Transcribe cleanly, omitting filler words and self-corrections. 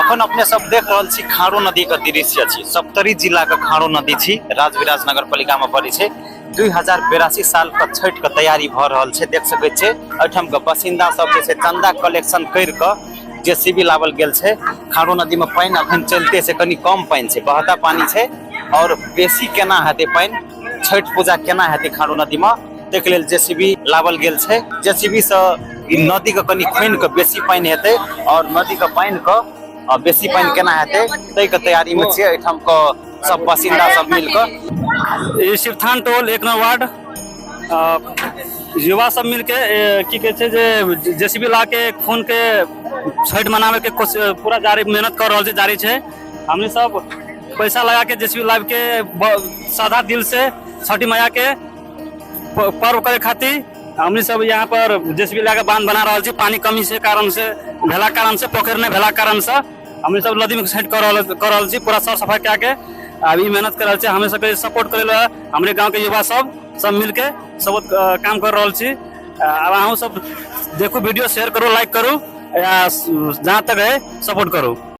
अखन अपने सब देख रहल छी खारो नदी के दृश्य छी। सप्तरी जिला के खारो नदी छी, राजविराज नगर पालिका में पड़े छै। 2082 साल के छठ के तैयारी भ रहल छै। देख सकै छियै एहिठाम के बासिंदा सब जे छै चंदा कलेक्शन कर के जेसीबी लावल गेल छै। खारो नदी में पानि अखन चलते छै, कनी कम पानि छै, बहता पानी छै और बेसी केना हेतै पानि, छठ पूजा केना हेतै खारो नदी में, ताहिके लेल जेसीबी लावल गेल छै। जेसीबी से ई नदी के कनी खोनि के बेसी पानि हेतै और नदी के पानि के बेसी पानि केना हेतै ताहिके तैयारी में छियै एहिठाम के सब बासिंदा सब मिल के। ई शिवथान टोल 1 नंबर वार्ड युवा सब मिलके की कहै छै जे जेसीबी ला के खून के छठि मनावे के कोशिश पूरा जारी मेहनत कर रहल छै, जारी छै। हमनी सब पैसा लगा के जेसीबी लाबि के सादा दिल से छठी मैया के पर्व करे खातिर हमनी सब यहाँ पर जेसीबी लगा के बांध बना रहल छी। पानी कमी से कारण से भेला कारण से पोखरि नहि भेला कारण से हमनी सब नदी में छठि कर रहल छी। पूरा साफ सफाई कए के अभी मेहनत कर रहल छी। हमें सबके सपोर्ट करे ला हमरे गांव के युवा सब सब मिल के सब काम कर रहल छी। अब अहूँ सब देखू, वीडियो शेयर करू, लाइक करू, या जहाँ तक है सपोर्ट करू।